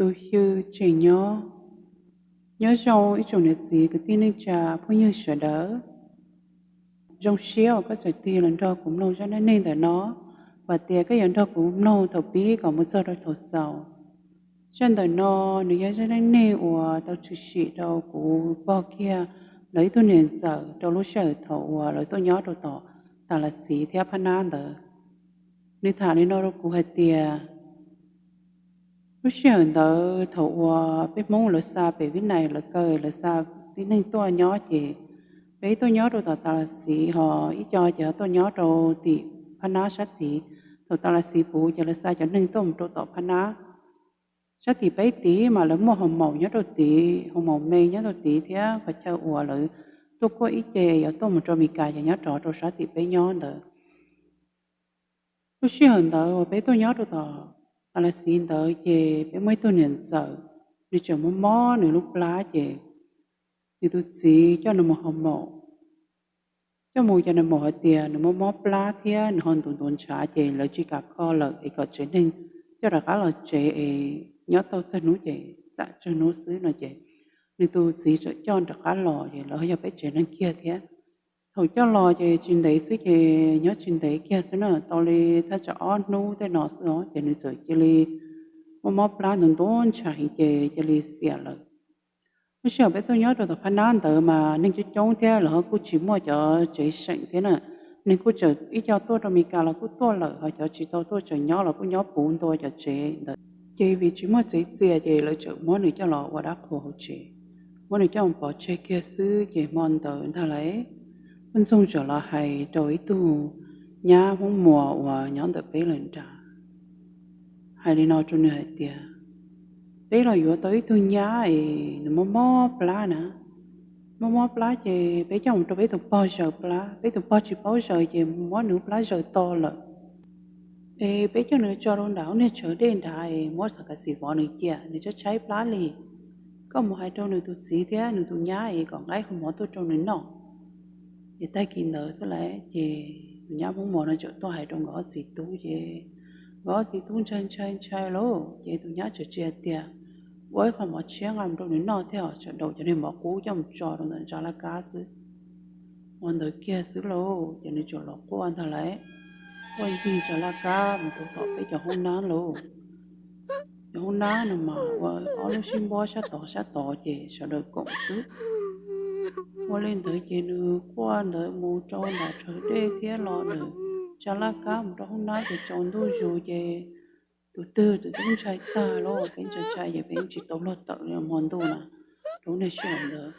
Tus Xyw tseem nyob. Nyob zoo ib tsoom niam txiv kwv tij neej tsa phooj ywg sawv daws. Zoo siab uas koj txawm tig los nrog kuv mloog zaj neej neeg ntawm no, vam tias koj yuav nrog kuv mloog thaum pib kom mus txog rau thaum xaus. Zaj ntawm no nws yog zaj neej neeg uas tau tshwm sim rau kuv pog kiag lawv ib tug niam ntxawm rau lub sij hawm thaum uas lawv tuaj nyob rau tom Tas Las Xiv thiab Phab Nab ntawd. Nws tham li no rau kuv hais tias, lub sij hawm ntawd thaum uas peb Hmoob lawv xa pem Vib Nais lawv kaw lawv xa tib neeg tuaj nyob ces peb tuaj nyob rau tom Tas Las Xiv, ho ib co ces ho tuaj nyob rau tim Phab Nab sab tid. Thaum Tas Las Xiv puv ces lawv xa cov neeg tuaj mus rau tom Phab Nab. Sab tim peb tid mas lawv muaj hoo maum nyob rau tid, hoo maum me nyob rau tid thiab qhov chaw uas lawv tuaj kuaj ib ce yuav tuaj mus rau Mes Kas ces nyob rov rau sab tim peb nyob ntawd. Lub sij hawm ntawd uas peb tuaj nyob rau tom Tas Las Xiv ntawd ces peb muaj ib tug niam ntxawm, nws tseem mob mob nws lub plab ces nws tus txiv coj nws mus hoo maum. Coj mus ces nws maum hais tias nws mob mob plab thiab nws ho ntuav ntuav ntshav ces lawv tsis kam kho lawm es kom tsev neeg coj rov qab los tsev es nyob tau txog hnub ces xam txog hnub xwb no ces nws tus txiv txawm coj rov qab los ces lawv yog peb tsev neeg kiag thiab. Thaum coj los ces tsis ntev xwb ces nyob tsis ntev kiag xwb na, tau li thaj tsam ob hnub tej no xwb os ces nws txawm cia li mob mob plab ntuav ntuav ntshav heev ces cia li xiam lawm. Lub sij hawm peb tuaj nyob rau tom Phab Nab ntawd mas neeg coob coob thiab lawv ho kuj tsis muaj cov tsev seem thiab na, neeg kuj tseem ib co tuaj rau Mes Kas los kuj tuaj lawm, ho cov tsis tau tuaj tseem nyob los kuj nyob puv ntua cov tsev ntawd. Ces vim tsis muaj tsev txias ces lawv txawm muab nws coj los ua dab qhuas hauv tsev, muab nws coj mus pov tseg kiag xwb ces hmo ntawd ntag lauj, poj ntxoog txawm los hais rau ib tug nyab Hmoob Muas uas nyob ntawm peb lawm nrad, hais li no rau nws hais tias, peb los yuav tau ib tug nyab es nws mob mob plab na, mob mob plab ces peb coj mus rau peb tus pog zaws plab, peb tus pog tsis paub zaws ces muab nws plab zaws to lawm. Es peb coj nws tso rau nram lub niag tshav dej nrad es muab xov kas xim vov nws cia, nws tshaib tshaib plab li. Koj mus hais rau nws tus txiv thiab nws tus nyab es kom nqa qhov mov tuaj rau nws noj. Ces tag kis ntawd xwb lawm ces tus nyab Hmoob Muas no txawm tuaj hais rau nkawd ob txiv tub ces nkawd ob txiv tub ntshai ntshai ntshai lauj ces tus nyab txawm tsis hais tias, ua ib qho mov tshiab nqa mus rau nws noj thiab, txawm daus cov niag mov qub coj mus tso rau ntawm ntsa laj kab xwb. Hmo ntawd kiag xwb lauj ces nws txawm los quaj ntag lauj, quaj ncig ntsa laj kab mus rau tom peb cov hoob nab lauj. Cov hoob nab no mas ua ob lub sib npuab sab tod sab tod ces sawv daws koom xwb. Ua li ntawd ces nws quaj ntawd mus rau nram tshav dej thiab los ntawm ntsa laj kab mus rau hoob nab ces tsaus ntuj zus ces tus twg tus twg ntshai tag lauj, peb ntshai ntshai ces peb tsis tau luag tawm li hmo ntuj na, rau niag sij hawm ntawd.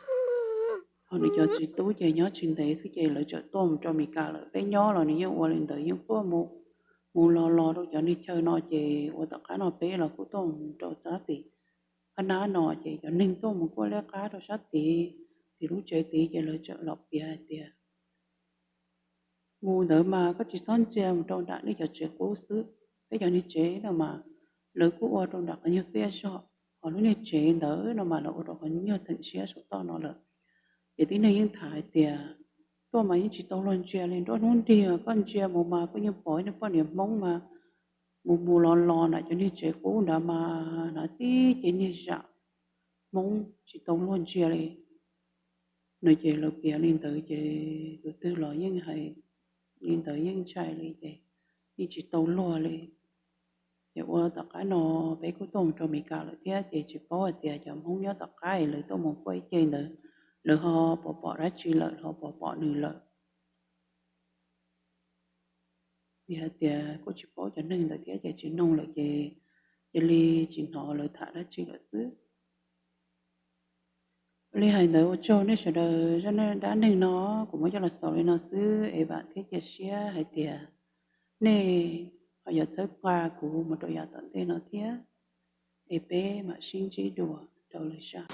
Ho nws cov txiv tub ces nyob tsis ntev xwb ces lawv txawm tuaj mus rau Mes Kas lawm, peb nyob los nws yeej ua li ntawd, yeej quaj mus mus los los rau cov niag chaw no ces ua tom qab no peb los kuj tuaj mus rau sab tid Phab Nab no ces cov neeg tuaj mus kuaj liab qab rau sab tid, tim lub tsev tid ces lawv txawm los piav hais tias, mus ntawd mas koj tsis txhob ntsia mus rau nram nej cov tsev qub xwb, peb cov niag tsev no mas lawv kuj ua rau nram qhov nyuag tiaj zog, ho lub niag tsev ntawd no mas lawv ua rau qhov nyuag theem siab saum toj no lawm. Ces tib neeg yeej tham hais tias, tuaj mas yeej tsis tau luag ntsia li, nruab hnub nrig koj ntsia mus mas koj yeej pom ib niag poj niam Hmoob mas mus mus los los nram cov niag tsev qub nrad mas hnav tib ce niag zam Hmoob tsis tau luag ntsia li no. Ces lawv piav li ntawd ces tus twg los yeej hais li ntawd yeej ntshai li ces yeej tsis tau luag li. Ces ua tom qab no peb kuj tuaj mus rau Mes Kas lawm thiab ces tsis paub hais tias cov Hmoob nyob tom qab es lawv tuaj mus kuaj ib ce ntawd lawv ho puas pom dab tsi lawm, ho puas pom nws lawm. Vim hais tias kuj tsis paub cov neeg ntawd thiab ces tsis noog lawm ces cia li tsis hnov lawv tham dab tsi lawm xwb. Ua li hais ntawd ua tsaug nej sawv daws, zaj dab neeg no kuv muab coj los xaus li no xwb es vam thiab cia siab hais tias nej ho yuav txhawb nqa kuv mus rau yav tom ntej no thiab, es peb mam sib ntsib dua rau lwm zaj.